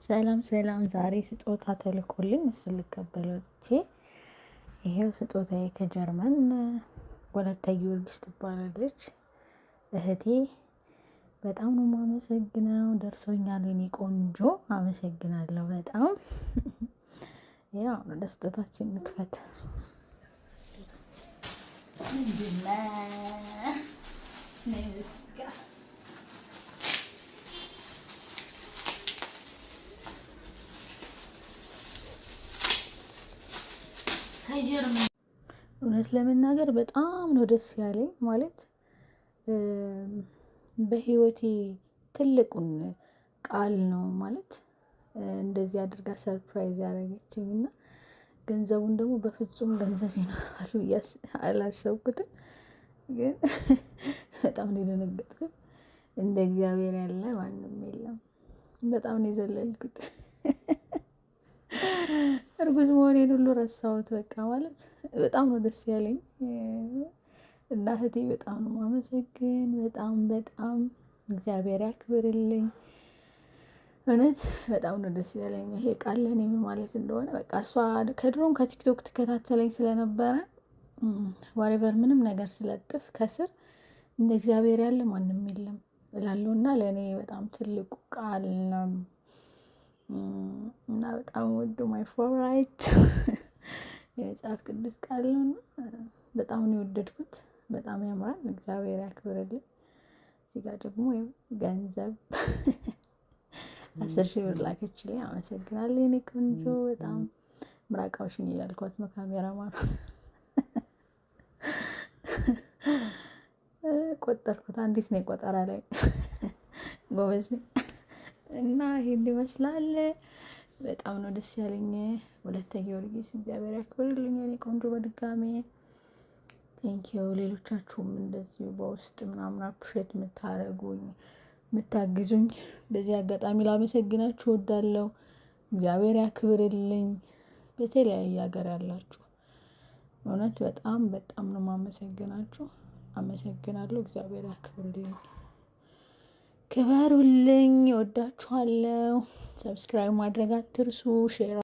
ሰላም ሰላም፣ ዛሬ ስጦታ ተልኮልኝ እሱን ልቀበል ወጥቼ፣ ይሄው ስጦታዬ ከጀርመን ወለተ ጊዮርጊስ ትባላለች እህቴ። በጣም ነው የማመሰግነው። ደርሶኛል የኔ ቆንጆ፣ አመሰግናለሁ በጣም። ያው ወደ ስጦታችን እንክፈት። ምንድነው? እውነት ለመናገር በጣም ነው ደስ ያለኝ። ማለት በህይወቴ ትልቁን ቃል ነው ማለት እንደዚህ አድርጋ surprise ያደረገችኝ እና ገንዘቡን ደግሞ በፍጹም ገንዘብ ይኖራል ብዬ አላሰብኩትም፣ ግን በጣም ነው የደነገጥኩት። እንደ እግዚአብሔር ያለ ማንም የለም። በጣም ነው የዘለልኩት። እርጉዝ መሆኔን ሁሉ ረሳሁት። በቃ ማለት በጣም ነው ደስ ያለኝ እና እህቴ በጣም ነው ማመሰግን። በጣም በጣም እግዚአብሔር ያክብርልኝ። እውነት በጣም ነው ደስ ያለኝ። ይሄ ቃል ለእኔ ምን ማለት እንደሆነ በቃ እሷ ከድሮም ከቲክቶክ ትከታተለኝ ስለነበረ whatever ምንም ነገር ስለጥፍ ከስር እንደ እግዚአብሔር ያለ ማንም የለም እላለሁ እና ለእኔ በጣም ትልቁ ቃል ነው እና በጣም ወዶ my favorite የመጽሐፍ ቅዱስ ቃል ነው እና በጣም ነው የወደድኩት። በጣም ያምራል። እግዚአብሔር ያክብርልኝ። እዚህ ጋር ደግሞ ገንዘብ 10,000 ብር ላከችልኝ። አመሰግናለሁ የኔ ቆንጆ። በጣም ምራቃዎሽን እያልኳት ነው ካሜራማኑ። ቆጠርኩት። አንዲት ነው ቆጠራ ላይ ጎበዝ ነኝ። እና ይሄን ይመስላል። በጣም ነው ደስ ያለኝ። ወለተ ጊዮርጊስ እግዚአብሔር ያክብርልኝ የኔ ቆንጆ። በድጋሜ thank you። ሌሎቻችሁም እንደዚሁ በውስጥ ምናምን appreciate የምታደርጉኝ የምታግዙኝ፣ በዚህ አጋጣሚ ላመሰግናችሁ እወዳለሁ። እግዚአብሔር ያክብርልኝ። በተለያየ ሀገር ያላችሁ እውነት በጣም በጣም ነው የማመሰግናችሁ። አመሰግናለሁ። እግዚአብሔር ያክብርልኝ። ክበሩልኝ። እወዳችኋለሁ። Subscribe ማድረግ አትርሱ። Share